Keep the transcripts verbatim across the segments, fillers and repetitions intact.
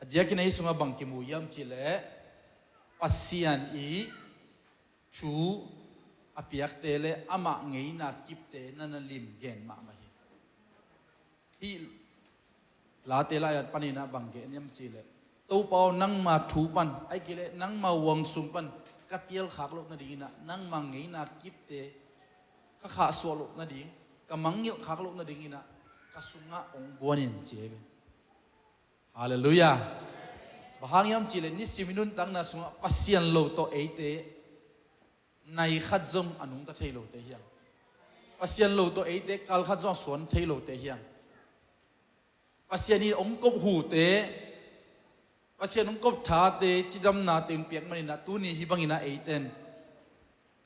A diakin ahi sungah bang kimu hiam cihleh, Pasian i thu a piakte le amah ngeina kipte na na lim gen mahmah hi. Hih Late lai-at paninah bang gen hiam cihleh, Topa aw, nangma thu pan, ahih kei leh nangma huang sung pan ka pialkhak loh nadinginah, nangma ngeina kipte ka khahsuah loh nading, ka mangngilh khak loh nadinginah ka sungah hong guan in, ci hi ve. Halleluiah. Bang hang hiam cihleh nisim i nuntakna sungah Pasian lo tawh eite nai khat zong a nungta thei lote hiam? Pasian lo tawh eite kal khat zong a suan thei lote hiam? Pasian in hong kop hute, Pasian hong kop thate, cidamnate hong piak maninah tuni hih banginah eite in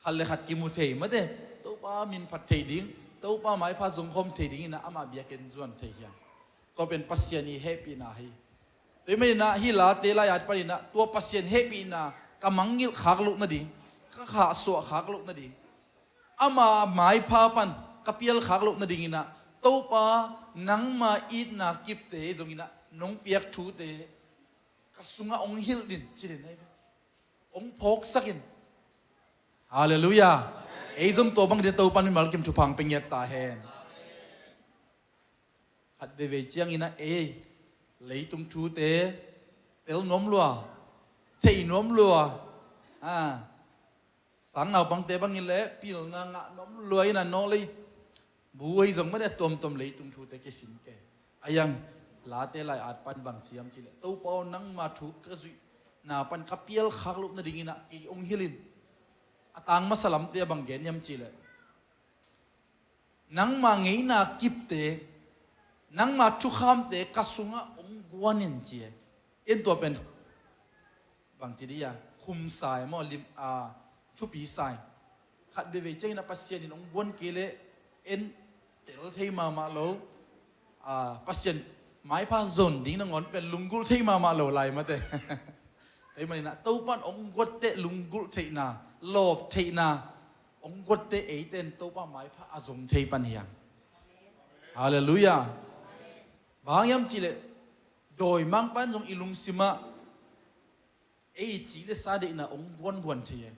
khat le khat kimu thei, mate, Topa min phat thei ding, Topa maipha zongkhawm thei dinginah amah biakinn zuan thei hiam? Tua pen Pasian i hehpihna hi. Tua hih maninah hih Late lai-at paninah tua Pasian hehpihna ka mangngilh khak loh nading, ka khahsuah khak loh nading, ama maipha pan ka pial khak loh nadinginah, Topa, nangma itna kipte zonginah nong piak thute ka sungah hong hilh in, ci den ahi ve. Hong phawksak in. Halleluiah. Ei zong tua bang ding Topa in mimal kim thupha hong pia ngiat ta hen. Khat veivei cianginah ei leitung thute tel nuam lua, thei nuam lua, a, sang naupangte bangin le pilna ngah nuam lua inah, nawlei bu ahi zong mate, a tuamtuam leitung thute kisin kei. A yang Late lai-at pan bang ci hiam cihleh, Topa aw, nangma thu ka zuihna pan ka pial khak loh nadinginah kei hong hilh in. A tang masa lamte a bang gen hiam cihleh, nangma ngeina kipte, nangma thukhamte ka sungah hong guan in, ci hi. En tua pen bangci dih a, khumsai maw, lim, a, thupi sai. Khat veivei ciangin a Pasian in hong guan kei leh en tel thei mahmah lo. A, Pasian maipha zon ding nangawn pen lunggulh thei mahmah lo lai mate. Tua hih maninah Topa in hong guat teh lunggulh theihna, lawp theihna, hong guat teh eite in Topa maipha a zong thei pan hiam? Halleluiah. Bang hang hiam cihleh, dawimangpa in zong i lungsimah ei ci le sa deihna hong guanguan thei e.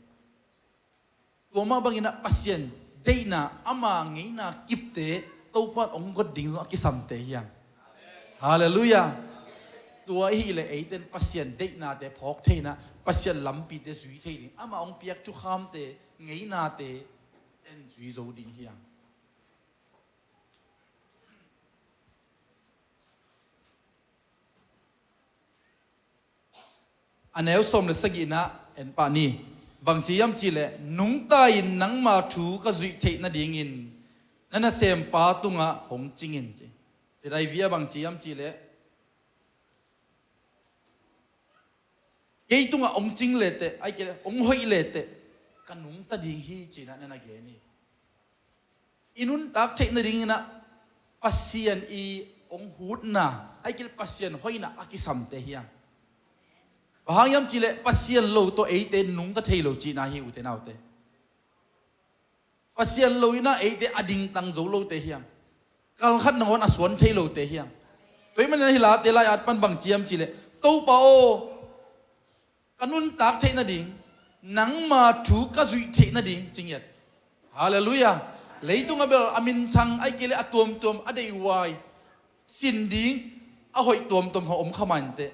Tua mah banginah Pasian deihna, ama ngeina kipte Topa in hong guat ding zong a kisamte hiam? Halleluiah. Tua ahih leh eite in Pasian deihnate phawk thei inah, Pasian lampite zui thei ding, ama hong piak thukhamte, ngeinate en zui zo ding hiam? A neu sawm le sagihna en pah ni. Bangci hiam cihleh, nungta-in nangma thu ka zuih theih nadingin na nasempa tungah hong cing in, ci. Cidai via bangci hiam cihleh, kei tungah hong cing leteh, ahih kei leh hong hoih leteh, ka nungta ding hi, ci-inah na na gen hi. I nuntak theih nadinginah Pasian i hong hutna, ahih kei leh Pasian hoihna a kisamte hiam? Bang hang hiam cihleh Pasian lo tawh eite nungta thei lo cihna hi, ute naute. Pasian lo inah eite a dingtang zo lote hiam? Kalkhat nangawn a suan thei lote hiam? Tua hih manin ahi Late lai-at pan bangci hiam cihleh, Topa aw, ka nuntak theih nading, nangma thu ka zuih theih nading, ci ngiat. Halleluiah. Leitung a bel a minthang, ahih kei leh a tuamtuam, a deihhuai, sin ding a hoih tuamtuam kha om kha mah inteh.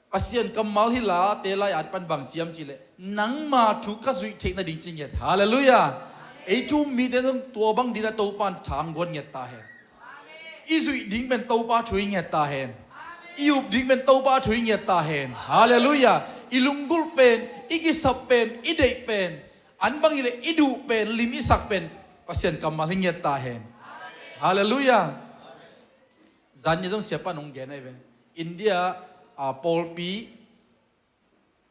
Pasian kammal hi Late lai-at pan bangci hiam cihleh, nangma thu ka zuih theih nading, ci ngiat. Halleluiah. Ei thu um mite zong tua bang dinah Topa in thang guan ngiat ta hen. I zuih ding pen Topa thu hi ngiat ta hen. I up ding pen Topa thu hi ngiat ta hen. Halleluiah. I lunggulh pen, i kisap pen, i deih pen, an bang hileh i duh pen, lim i sak pen Pasian kammal hi ngiat ta hen. Halleluiah. Zan ni zong siapa in hong gen ahi ve. India, a, pawlpi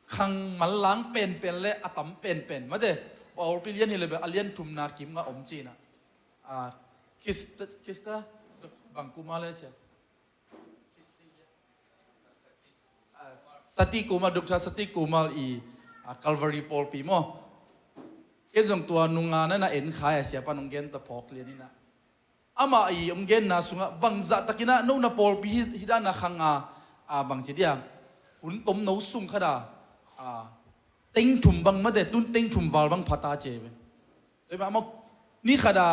khang manlang penpen le a tam penpen, mate, pawlpi lian hileh bel a lian thumna kim ngah om ci-inah. A, Kista, Kista, bang kuma le sia. A, Sati Kumal, Doctor Sati Kumal i, a, Calvary pawlpi maw. Ken zong tua nunga na na en khai a siapa in hong gen ta phawk lian inah. Amah i hong genna sungah bangzah takinah no na pawlpi hi, hi dana khanga, a bangci dia, hun tomno sung khat a, a teng thum bang mate, tun teng thum val bang pha ta ci ve. Tua mah maw, ni khat a,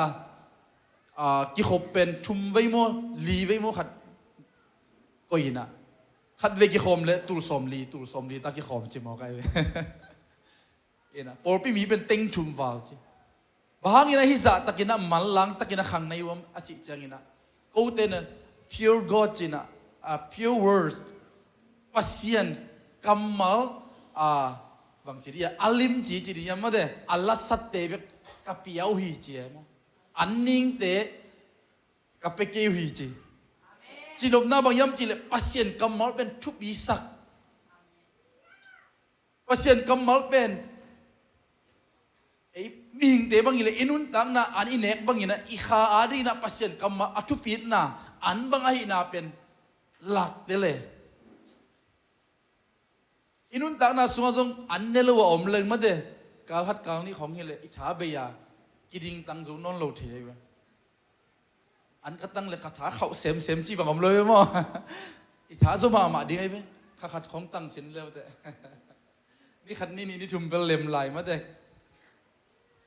a kikhop pen thum vei maw, li vei maw khat koih in ah, khat vei kikhawm leh tul sawmli, tul sawmli ta kikhawm ci maw kai ve. In ah, pawlpi mi pen teng thum val ci. Bang hangin ah hih zah takin ah manlang takin ah khang na hi uh hiam a cih ciangin ah, kote in ah pure God ci-in ah, a pure words, Pasian kammal, a bangci dia, a limci ci ding hiam mate, a lasatte bek ka pia uh hi ci e maw. An ningte ka pia kei uh hi ci. Cinopna bang hiam cih leh Pasian kammal pen thupisak. Pasian kammal pen ei mihingte bang hi leh i nuntakna an i nek bangin ah i kha adingin ah Pasian kammal a thupitna an bang ahihna pen lakte le. I nuntakna sungah zong an ne lo a om leng mate, kal khat kal nih khawng hi leh i tha bei a kidingtang zo nawn lo thei ahi ve. An ka tang leh ka tha khauh semsem cih bang om lo ve maw. I tha zo mahmah ding ahi ve. Kha khat khawng tang sin leuteh. Ni khat ni nih ni thum bel lem lai mate.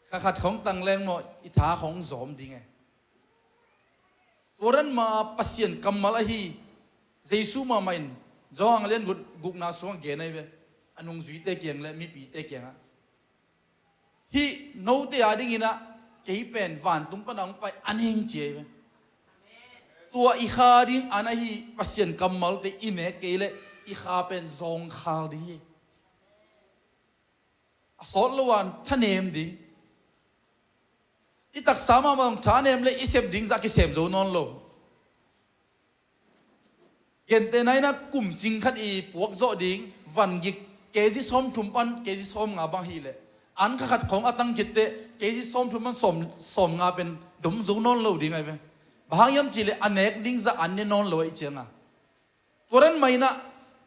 Kha khat khawng tang leng maw i tha khawng zawm ding e. Tua dan mah Pasian kammal ahi Jesu mahmah in Johan a lian guk, gukna sungah gen ahi ve. A nungzuite kiang leh mipite kiangah, hih note adingin ah kei pen vantung pan a hong pai an hing ci ahi ve. Tua i kha ding an ahi Pasian kammalte i nek kei leh i kha pen zawngkhal ding hi. A sawt lo a thanem ding. I taksa mahmah zong thanem leh i sep ding zah kisem zo nawn lo. Gentehna in ah kum cing khat i puak zawh ding, van gik kg sawmthum pan kg sawmnga bang hi leh, an kha khat khawng a tang khitteh kg sawmthum pan sawm, sawmnga pen dom zo nawn lo ding ahi ve. Bang hang hiam cih leh a nek ding zah an ne nawn lo ahih ciangin. Tua dan mah in ah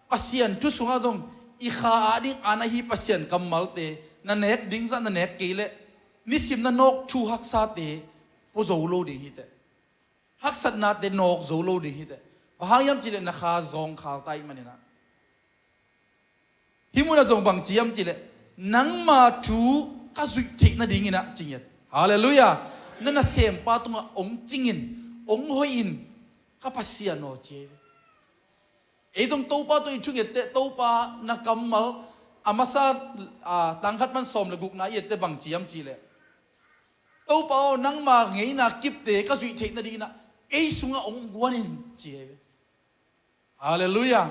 Pasian thu sungah zong i kha ading an ahi Pasian kammalte na nek ding zah na nek kei leh nisim na nawk thu haksate pua zo lo ding hi teh. Haksatnate nawk zo lo ding hi teh. Bang hang hiam cih leh na kha zawngkhal ta ahih manin ah. Hih munah zong bangci hiam cih leh nangma thu ka zuih theih nadingin ah ci ngiat. Halleluiah. Na nasempa tungah hong cing in, hong hoih in, ka Pasian aw ci hi. Ei zong Topa tawh i thungetteh Topa na kammal a masa, a, tang khat pan sawm leh gukna i etteh bangci hiam cih leh, Topa aw, nangma ngeina kipte ka zuih theih nadingin ah kei sungah hong guan in ci hi. Halleluiah.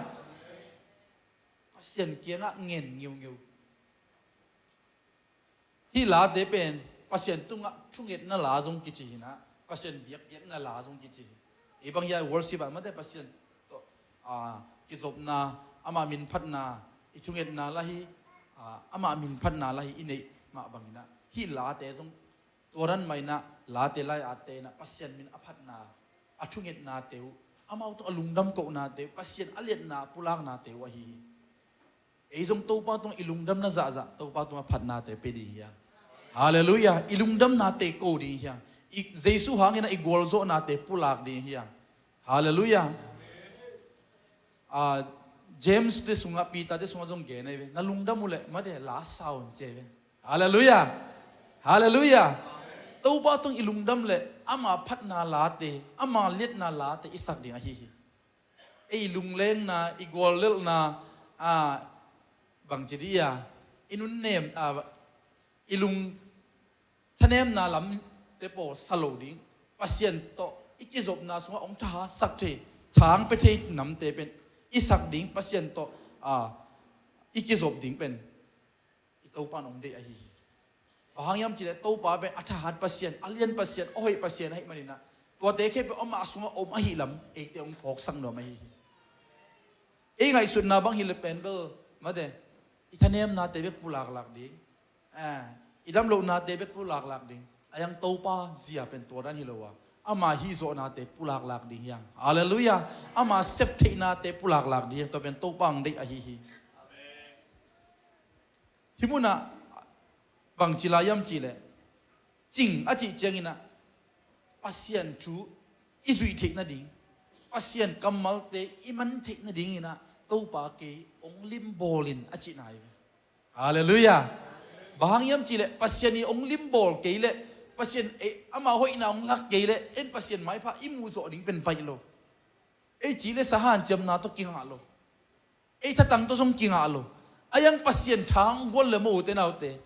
Pasian kiangah ngen ngiungeu. Hih late pen Pasian tungah thungetna la zong kici hi in ah, Pasian biakpiakna la zong kici hi. Ei bang hiah worship ah mate Pasian tawh, a, kizopna, amah minphatna i thungetna la hi, a, amah minphatna la hi i neih mah bangin ah hih late zong tua dan mah in ah late lai-atte in ah Pasian min a phatna, a thungetnate uh, amau tawh a lungdam kohnate uh, Pasian a liatna pulaknate uh ahi hi. Ei zong Topa tungah i lungdamna zahzah Topa tungah phatnate pia ding hi hang. Halleluiah. I lungdamnate ko ding hi hang. I Jesu hangin ah i gualzawhnate pulak ding hi hang. Halleluiah. A, James te sungah, Peter te sungah zong gen ahi ve. Na lungdam uh leh mate la sa un ci ahi ve. Halleluiah. Halleluiah. Topa tungah i lungdam leh ama phatna late, ama liatna late i sak ding ahi hi. Ei lunglengna, i guallelhna, a, bangci dih a, i nunnem, a, i lung thanemna lamte pawl sa lo ding, Pasian tawh i kizopna sungah hong thahatsak thei, thang pia thei namte pen i sak ding, Pasian tawh, a, i kizop ding pen i Topa in hong deih ahi hi. Bang hang hiam cih leh Topa pen a thahat Pasian, a lian Pasian, a hoih Pasian ahih manin ah, tuate khempeuh amah sungah om ahih lam eite hong phawksak nuam ahi hi. Ei ngaihsutna bang hi leh pen bel mate, i thanemnate bek pulaklak ding, a, i damlohnate bek pulaklak ding. A, hiang Topa zia pen tua dan hi lo a, ama hihzawhnate pulaklak ding hi hang. Halleluiah. Ama septheihnate pulaklak ding hi hang. Tua pen Topa hong deih ahi hi. Hih munah bangci la hiam cih leh, cing a cih ciangin ah Pasian thu i zuih theih nading, Pasian kammalte i man theih nadingin ah Topa kei hong limbawl in a cihna hi ve. Halleluiah. Bang hang hiam cihleh Pasian in hong limbawl kei leh, Pasian, eh, ama hoihna hong lak kei leh, en Pasian maipha i muh zawh ding pen baih lo. Ei ci le sa hanciamna tawh kingah lo. Ei thatang tawh zong kingah lo. A iang Pasian tha hong guan le maw, ute naute.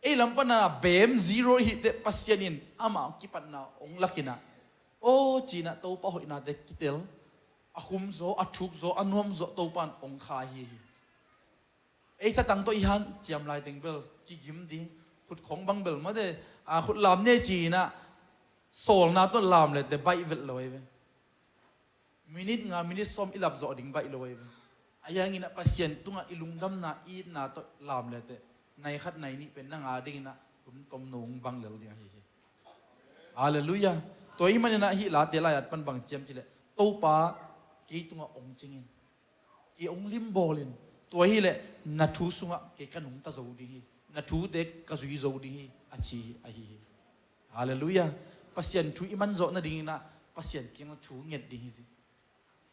Ei lam pana bem zero i hih teh Pasian in ama kipatna hong lak in ah, aw ci-in ah Topa hoihnate kitel, a khum zaw, a thuk zaw, a nuam zaw Topa in hong kha hi hi. Ei thatang tawh i hanciam laiteng bel kigim ding, khut khong bang bel mate, a khut lam ne ci-in ah sawlna tawh lam le teh baih vet lo ei ve. Minit nga, minit sawm i lap zawh ding baih lo ei ve. A iang in ah Pasian tungah i lungdamna, i itna tawh lam le teh nai khat nai nih pen nang a dingin ah hun tom nung bang lel ding ahi hi. Halleluiah. Tua ahih manin ah hih late lai-at pan bang ci hiam cihleh, Topa kei tungah hong cing in, kei hong limbawl in, tua hileh na thu sungah kei ka nungta zo ding hi, na thute ka zui zo ding hi, a ci ahi hi. Halleluiah. Pasian thu i man zawh nadingin ah Pasian kiangah thu nget ding hi ci.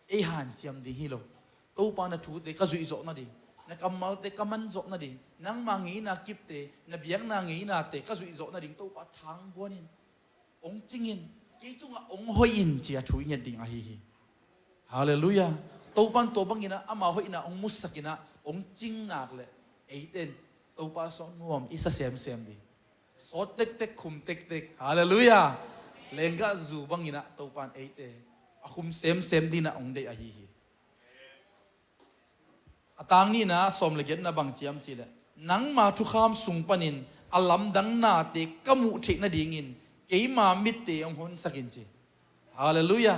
Ei hanciam ding hi lo. Topa na thute ka zuih zawh nading, na kammalte ka man zawh nading, nangma ngeina kipte, na biakna ngeinate ka zuih zawh nading Topa tha hong guan in, hong cing in, kei tungah hong hoih in ci-a thu i nget ding ahi hi. Halleluiah. Topa in tua bangin ah ama hoihna hong musak in ah hong cing nak leh, eite in Topa sung nuam i sa semsem ding. Sawt tektek, khum tektek. Halleluiah. Lenggahzu bangin ah Topa in eite a khum semsem dingin ah hong deih ahi hi. A tang nihna sawm le giatna bang ci hiam cihleh, nangma thukham sung panin a lamdang nate ka muh theih nadingin keima mitte hong honsak in ci. Halleluiah.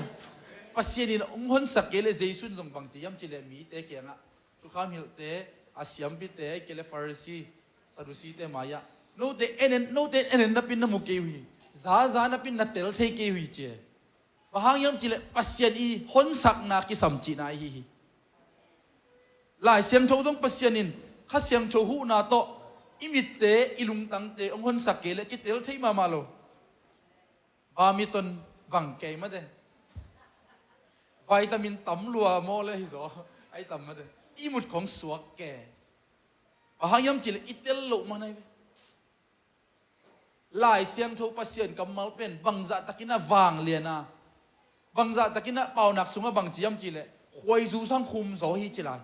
Pasian in hong honsak kei leh Jesu in zong bang ci hiam cihleh mite kiangah, thukham hilhte, a siampite, ahih kei leh Pharisee, Sadduceete mai-ah, note en en, note en en napi-in na mu kei uh hi, zaza napi-in na tel thei kei uh hi ci. Bang hang hiam cihleh Pasian i honsakna kisam cihna ahi hi. Lai Siangtho zong Pasian in Kha Siangtho huhna tawh i mitte, i lungtangte hong honsak kei leh kitel thei mahmah lo. Badminton bang kei mate. Vitamin tam lua maw le hi zaw. Ai tam mate. I mut khong suak kei. Bang hang hiam cihleh i tel loh man ahi ve. Lai Siangtho Pasian kammal pen bangzah takin ah vanglian a, bangzah takin ah Paunak sungah bang ci hiam cihleh, khuaizu sang khum zaw hi ci lai.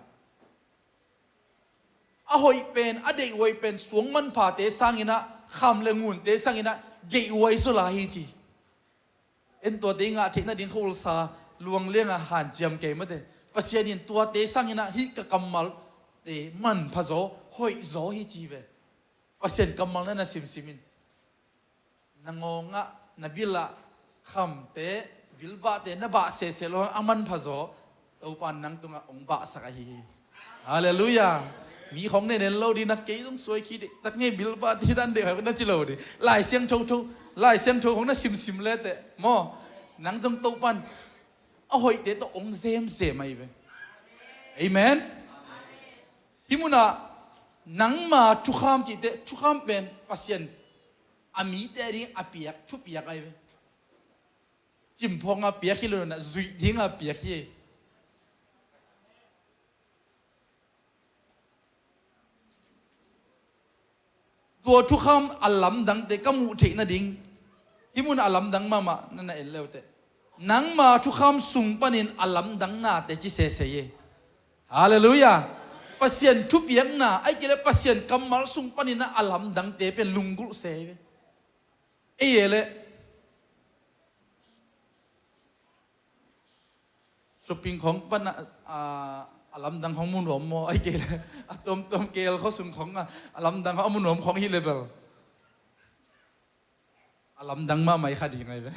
A hoih pen, a deihhuai pen suang manphate sangin ah, kham le ngunte sangin ah geihhuai zaw lai hi ci. En tuate i ngah theih nading khualsa luangliangah hanciam kei mate. Pasian in tuate sangin ah hih ka kammalte manpha zaw, hoih zaw hi ci ve. Pasian kammal na na simsim in, na ngawngah, na bilah khamte, bilbahte na bah sese lo hang a manpha zaw Topa in nang tungah hong bahsak ahi hi. Halleluiah. Mi khong nen en lo ding, na kei zong suai khi dih tak ngei, bilbah dih dan dih na ci lo ding. Lai Siangtho tho, Lai Siangtho khong na simsim leteh maw, nang zong Topa in a hoihte tawh hong zemzem ahi ve. Amen. Hih munah nangma thukham cihte, thukham pen Pasian a mite a ding a piak thupiak ahi ve. Cimphawng a piak hi lo, na zuih ding a piak hi. Tua thukham a lamdangte ka muh theih nading, hih mun a lamdang mahmah na na en leuteh, nangma thukham sung panin a lamdang nate ci sese hi. Halleluiah. Pasian thupiakna, ahih kei leh Pasian kammal sung panin a lamdangte pen lunggulh se hi ve. Ei e leh shopping khong pan a, a, a lamdang khong mu nuam maw, ahih kei leh a tuamtuam K L khua sung khong a, a lamdang khong a mu nuam khong hi leh bel a lamdang mahmah i kha ding ahi ve.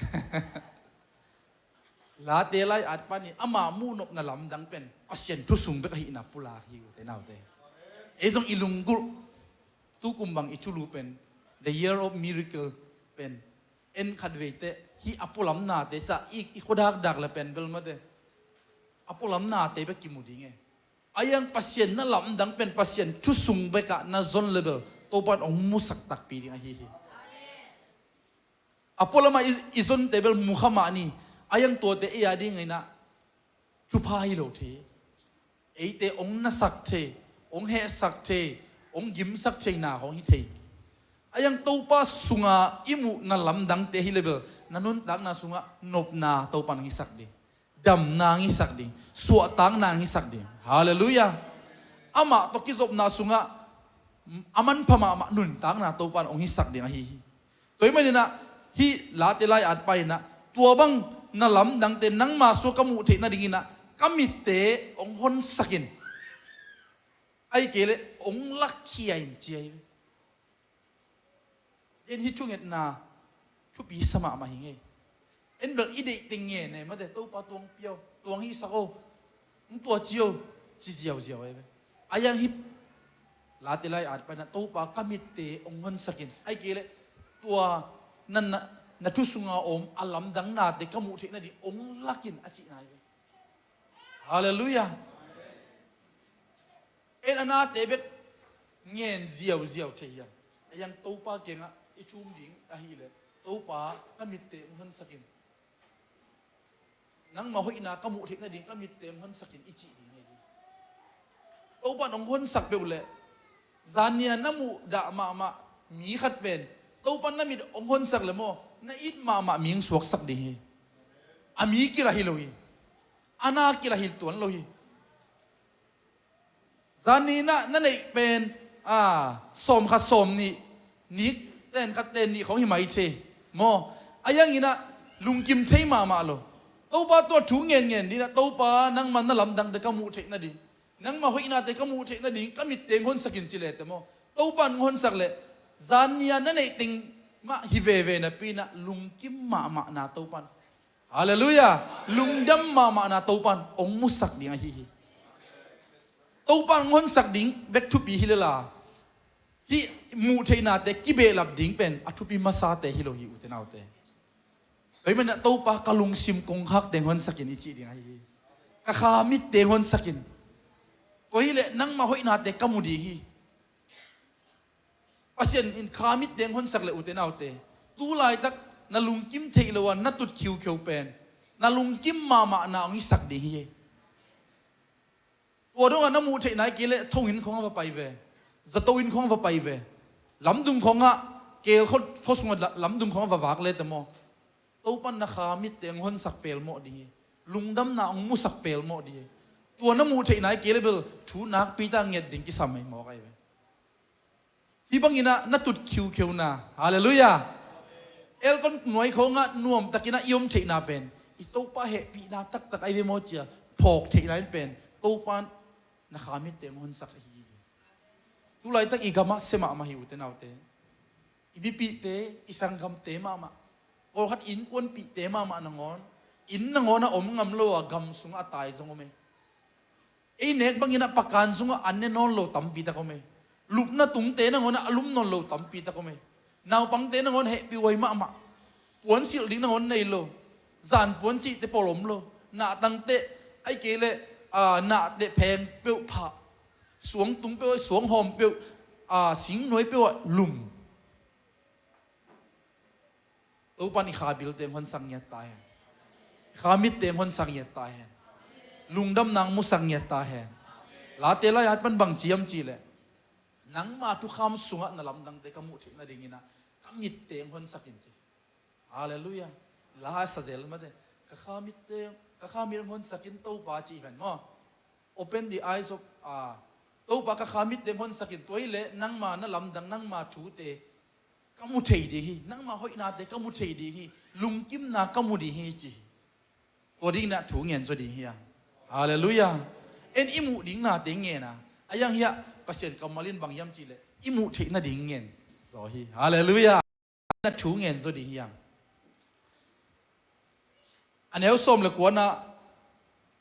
Late lai-at pan in ama muhnopna lamdang pen Pasian thu sung bek ahihna pulak hi, ute naute. Ei zong i lunggulh, tukum bang i thulu pen, the year of miracle pen, en khat veiteh hih a pualamnate sa i, i khuadakdak le pen bel mate, a pualamnate bek kimu ding e. A iang Pasian na lamdang pen Pasian thu sung bekah na zon le bel Topa in hong musak takpi ding ahi hi. A pualamah i, i zonte bel mu kha mah ni. A iang tuate ei a dingin ah thupha hi lo thei. Eite hong nasak thei, hong hehsak thei, hong gimsak theina hong hi thei. A yang Topa sunga i muhna lamdangte hi le bel, na nuntakna sungah nopna Topa nang hisak ding, damna ngisak ding, suahtakna ngisak ding. Halleluiah. Amah tawh kizopna sungah a manpha mahmah nuntakna Topa in hong hisak ding ahi hi. Tua ahih maninah hih Late lai-atpa inah tua bang na lamdangte nangma sua ka muh theih nadinginah ka mitte hong honsakin, ahih kei leh hong lakkhia in ci ahi ve. Ken hih thungetna thupi sa mahmah hi ngei. En bel i deih teng ngen e, mate, Topa tuang piau, tuang hihsak o, hong tua ci o, ci ziauziau e ve. A yang hih Late lai-atpa inah Topa ka mitte hong honsakin, ahih kei leh tua na, na, na thu sunga om a lamdang nate ka muh theih nading hong lakin a cihna hi ve. Halleluiah. En a nate bek ngen ziauziau thei hiam? A yang Topa kiangah i thum ding ahih leh, Topa ka mitte hong honsakin, nangma hoihna ka muh theih nading ka mitte hong honsakin i cih ding hi. Topa in hong honsak peuh leh zannia na muhdah mahmah mi khat pen Topa in na mit hong honsak leh maw, na it mahmah mi hong suaksak ding hi. A mi kila hi lo hi. A na kila hi tuan lo hi. Zanni na, na neih pen, a, sawm khat sawm nih, nik ten khat ten nih khong hi mai thei maw? A yanginah lungkim thei mahmah lo. Topa tua thu ngen ngen dinah, Topa nangma na lamdangte ka muh theih nading, nangma hoihnate ka muh theih nading ka mitte hong honsakin ci leh te maw, Topa in hong honsak leh zannia na neih teng mah hi veve napi inah lungkim mahmahna Topa in, halleluiah, lungdam mahmahna Topa in hong musak ding ahi hi. Topa in hong honsak ding bek thupi hi lel a, hih muh theihnate kibehlap ding pen a thupi masate hi lo hi, ute naute. Tua ahih maninah Topa ka lungsim kongkhakte hong honsakin i cih ding ahi hi. Ka kha mitte hong honsakin. Tua hileh nangma hoihnate ka mu ding hi. Pasian in kha mitte hong honsak leh, ute naute, tu laitak na lungkim theih loh a na tut khiukheu pen na lungkim mahmahna hong hisak ding hi. Tua dongah na muh theih nai kei leh tho inn khong a va pai ve, zato inn khong a va pai ve, lamdung khongah, keel khua, khua sungah la-, lamdung khong a va vak leh te maw, Topa in na kha mitte hong honsak pelmawh ding hi. Lungdamna hong musak pelmawh ding hi. Tua na muh theih nai kei leh bel thu nakpi tak nget ding kisam mai mawk ahi ve. Hih banginah na tut khiukheuna, halleluiah, aircon nuai khongah nuamtakinah i om theihna pen i Topa hehpihna taktak ahi ve maw cia phawk theihna in pen Topa in na kha mitte hong honsak ahi hi. Tu laitak i gamah sia mahmah hi, ute naute. I mipihte, i sanggamte mahmah, pawlkhat innkuanpihte mahmah nangawn, inn nangawn a om ngam lo a gam sungah a tai zong om e. Ei nek banginah pakan sungah an ne nawn lo tampi tak om e. Lupna tungte nangawnah a lum nawn lo tampi tak om e. Naupangte nangawn hehpihhuai mahmah. Puan silh ding nangawn nei lo. Zan puan cihte pawl om lo. Nahtangte, ahih kei leh, aa, nahte pheng peuh phah. Suangtung peuh, suanghawm peuh, aa, singnuai peuh ah lum. Topa in i kha bilte hong honsak ngiat ta hen. I kha mitte hong honsak ngiat ta hen. Lungdamna hong musak ngiat ta hen. Late lai-at pan bang ci hiam cih leh, nangma thukham sungah na lamdangte ka muh theih nadinginah ka mitte hong honsak in ci. Halleluiah. La a sa zel mate. Ka kha mitte, ka kha mit hong honsak in Topa ci hi ven maw. Open the eyes of, ah, Topa ka kha mitte hong honsak in, tua hileh nangma na lamdang, nangma thute ka mu thei ding hi, nangma hoihnate ka mu thei ding hi, lungkimna ka mu ding hi ci hi. Tua dinginah thu ngen zaw ding hi a. Halleluiah. En i muh ding nate ngen a, a yang hiah Pasian kammal in bang hiam cih leh i muh theih nading ngen zaw hi. Halleluiah. Na thu ngen zaw ding hi a. A neu sawm le kuana,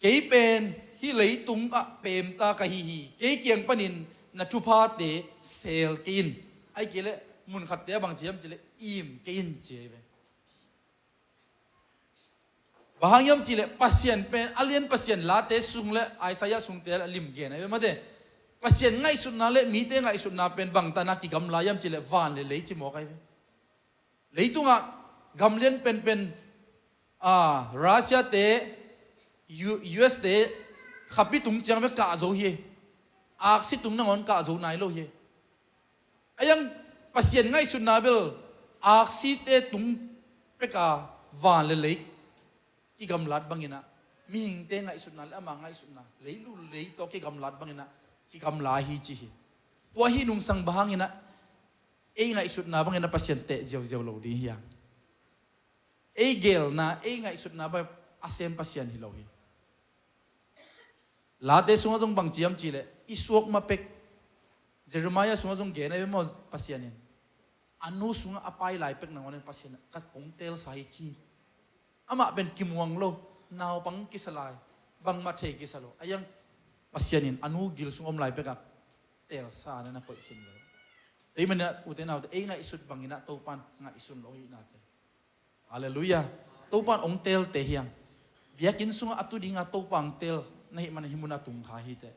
kei pen hih leitung ah peemta ka hi hi. Kei kiang panin na thuphate seel kei in. Ahih kei leh munkhatte ah bang ci hiam cih leh im kei in ci hi ve. Bang hang hiam cih leh Pasian pen a lian Pasian late sung le Isaiah sungte ah lim gen ahi ve mate. Pasian ngaihsutna le mite ngaihsutna pen bangtahna kigamla hiam cih leh van le lei ci mawk ahi ve. Leitungah gam lian penpen, ah, Russia te, U- US te khapi tung ciang bek kah zo hi. Aksi tung nangawn kah zo nai lo hi. A iang Pasian ngaihsutna bel aksite tung peka van le lei kigamlat banginah, mihingte ngaihsutna le ama ngaihsutna, leilul lei tawh kigamlat banginah kigamla hi ci hi. Tua hi nungsang bang hanginah ei ngaihsutna banginah Pasian teh ziauziau lo ding hiang. Ei gelna, ei ngaihsutna bang a sem Pasian hi lo hi. Late sungah zong bang ciam cihleh i suak ma pek. Jeremiah sungah zong gen a bia maw Pasian in, a nu sungah a pai lai pek nangawn in Pasian ka kong telsa hi ci. Amah pen kimuang lo, naupang kisa lai, bangmah thei kisa lo. A iang Pasian in a nu gil sung om lai pekah telsa na na koih khin lo. Tei manah ute naute ei ngaihsut banginah Topan ngaihsun lo hi nate. Halleluiah. Topan ong telte hiang. Biakinn sungah a tu dinga Topa ong tel na hih mana hih muna tung kha hi teh.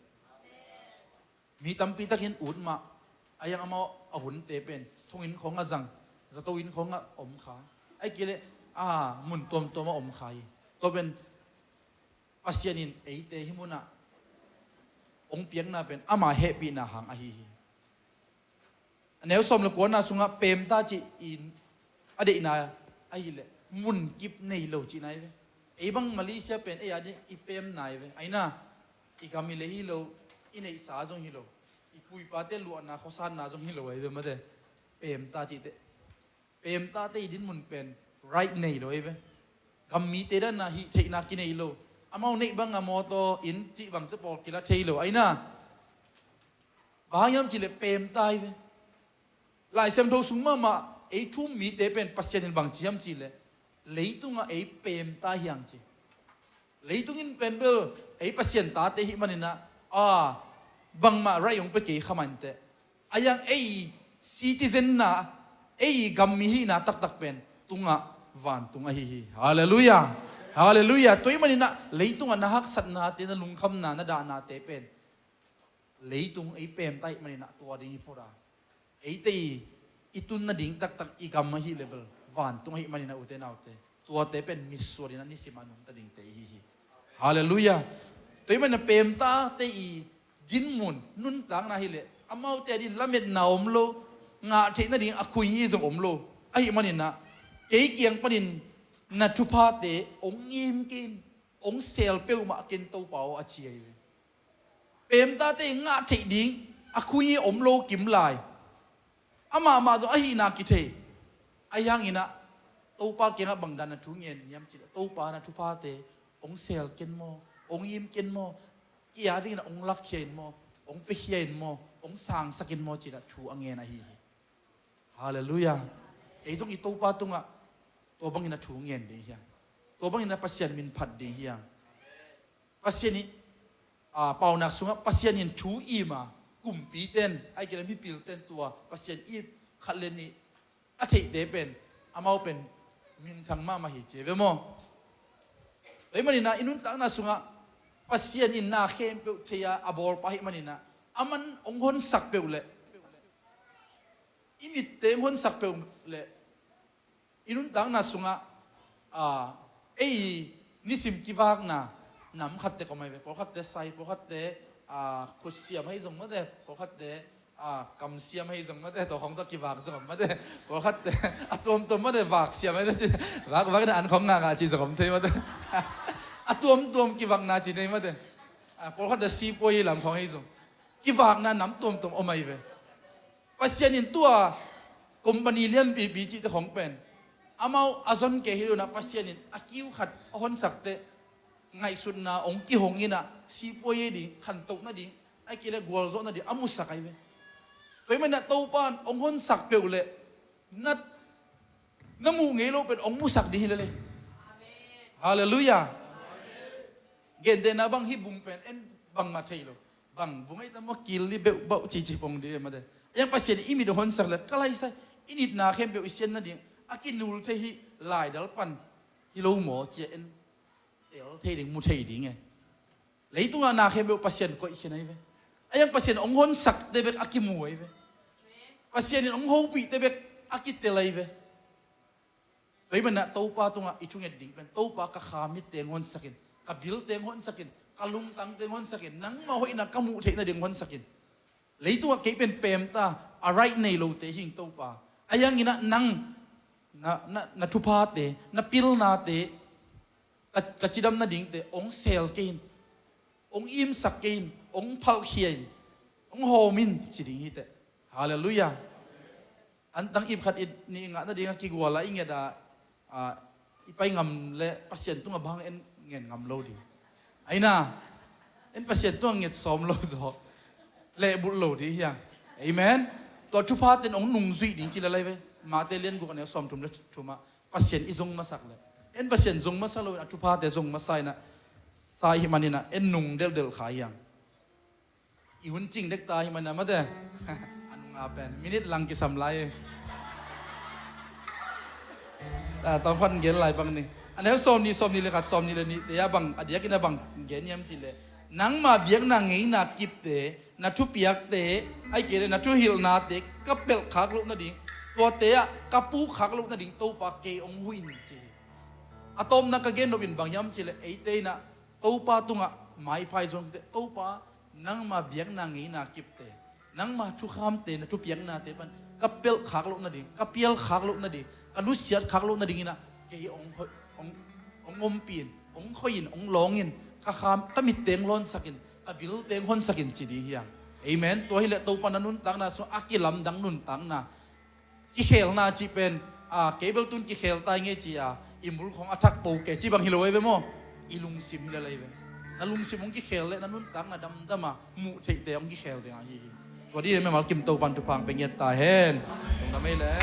Mi tampi takin ut mah a iang amau a hunte pen thonginn khawngah zang, zato inn khawngah om kha. Ai kei leh a mun tuamtuamah om kha hi. Tua pen Pasian in eite hih munah ong piakna pen ama hehpihna hang ahi hi. A neu sawm le kuana sungah pemta cih in a deihna ahileh munkip nei lo cihna hi ve. Ei bang Malaysia pen ei a ding i pemna hi ve. Aina i gam i lei hi lo, i neihsa zong hi lo, i puipate luahna khuasanna zong hi lo ahi ve mate. Pemta cihte pemtate i dinmun pen right nei lo ei ve. Gammite danna hih theihna kinei lo. Amau neih banga mawtaw inn cih bangte pawl kila thei lo aina. Bang hiam cihleh pemta ei ve. Laisiam tho sung mahmah ei thum mite pen Pasian in bang ci hiam cihleh leitungah ei pemta hiang ci. Leitung in pen bel ei Pasian tate hih maninah a bangmah right ong pe kei kha manteh. A iang ei citizen na, ei gam mi hihna taktak pen tungah vantung ahi hi. Halleluiah. Halleluiah. Tua hih maninah leitungah na haksatnate, na lungkhamna, na dahnate pen leitung ei pemta hih maninah tua ding hi phota. Eite i i tun nading taktak i gam ahi level vantung ahih maninah ute naute, tuate pen misuat inah nisimah nungta dingte ihi hi. Halleluiah. Tua hih maninah pemtate i dinmun nuntakna hileh amaute a din lametna om lo, ngah theih nading a khui hi zong om lo. Ahih maninah kei kiang panin na thuphate ong ngim kei in, ong sel peuhmah ken Topa aw a ci ahi ve. Pemtate ngah theih ding a khui hi om lo kim lai. Amah mah zong ahihna kithei. Ahi hanginah Topa kiangah bangdan na thu ngen niam cih leh Topa na thuphate ong sel ken maw, ong im ken maw, kei a dingin ong lakkhia in maw, ong piakhia in maw, ong sangsak in maw cinah thu a ngen ahi hi. Halleluiah. Ei zong i Topa tungah tua bangin a thu ngen ding hiang. Tua bangin a Pasian min phat ding hiang. Pasian i a, paunak sungah Pasian in thu ima kumpiten ai kei le mipilten tua Pasian i khat le nih a theihte pen amau pen minthang mahmah hi ci ve maw? Tua hih maninah i nuntakna sungah Pasian in na khempeuh thei-a a bawlpa hih maninah aman hong honsak peuh leh i mitte hong honsak peuh leh i nuntakna sungah a, ei nisim kivakna nam khatte kom ahi ve. Pawlkhatte sai, pawlkhatte a, khutsiam ahi zong mate, pawlkhatte a, kamsiam ahi zong mate, tua khong tawh kivak zong om mate, pawlkhatte a tuamtuam mate, vaksiam ahi zong ci, vakvak na an khong ngakngak ci zong om thei mate. A tuamtuam kivakna ci nei mate. A, pawlkhatte sipuai lam khong ahi zong kivakna nam tuamtuam om ahi ve. Pasian in tua company lianpipi cihte khong pen amau a zon kei hi lo inah Pasian in a kiu khat a honsakte ngaihsutna hong kihong inah sipuai ei ding, khantoh nading, ai kei le gualzawh nading a musak ahi ve. Tua hih maninah Topa in hong honsak peuh leh na, na muh ngei lo pen hong musak ding hi lele. Halleluiah. Gentehna bang hih bung pen en bangmah thei lo. Bang bung ahi ta maw, kil li beuh bauh cici pong ding e mate. Yang Pasian i mit a honsak le ka laisai i nitna khempeuh i sian nading a kinul thei hih laidal pan hi lo maw cia en tel thei ding, mu thei ding e. Leitungah na khempeuh Pasian koih khin ahi ve. A yang Pasian hong honsakte bek a kimu ahi ve. Pasian in hong hopihte bek a kitel ahi ve. Tua hih maninah Topa tungah i thunget ding pen Topa ka kha mitte hong honsakin Ka bil teng honsakin, ka lungtang teng honsakin, nangmah hoihna ka muh theih nading honsakin. Leitung ah kei pen pemta, a right nei lote hing Topa. A hianginah nang na, na, na thuphate, na pilnate, ka, ka cidam nadingte ong sel kei in, ong imsak kei in, ong phalkhia in, ong hawm in ci ding hiteh. Halleluiah. Antang ip khat i nih ngah nading a kigual a i nget a, a, i pai ngam le Pasian tungah bang en ngen ngam lo ding. Aina, en Pasian tungah nget sawm lo zaw. Lehbulh lo ding hiang. Amen. Tua thupha ten ong nungzuih ding ci lalai ve. Mate lian guk a neu sawm thum le thum ah Pasian i zong masak le, en Pasian zong masa lo in a thuphate zong masa inah, sa i hih maninah en nung delhdelh kha hiang. I hun cing dek ta hi mana mate. A nunga pen minit lang kisam lai. Tawmkhat gen lai bang ni. A neu sawm nih, sawm nih le khat, sawm nih le nih te a bang a diakin a bang gen hiam cih leh, nangma biakna ngeina kipte, na thupiakte, ai kei le na thuhilhnate ka pelh khak loh nading, tuate ah ka puk khak loh nading Topa kei ong huh in ci hi. A tawpna ka gen nop in bang hiam cih leh, eite inah Topa tungah maiphai zongte, Topa, nangma biakna ngeina kipte, nangma thukhamte, na thupiaknate pan ka pelh khak loh nading, ka pial khak loh nading, ka nusiat khak loh nading inah kei ong hoi, ong, ong ompih in, ong khoi in, ong lawng in, ka kham, ka mitte ong lawnsak in, ka bilte ong honsak in ci ding hiang. Amen. Tua hileh Topa na nuntakna sung a kilamdang nuntakna, kikhelna cih pen, a, kei bel tun kikhel tai ngei ci a, i mul khong a thak po ke ci bang hi lo ei ve maw? I lungsim hi lalai ve. Na lungsim hong kikhel le na nuntakna damdam a muh theihte hong kikhel ding ahi hi. Tua dih mimal kim Topan thupha pia ngiat ta hen. Lungdam ei le.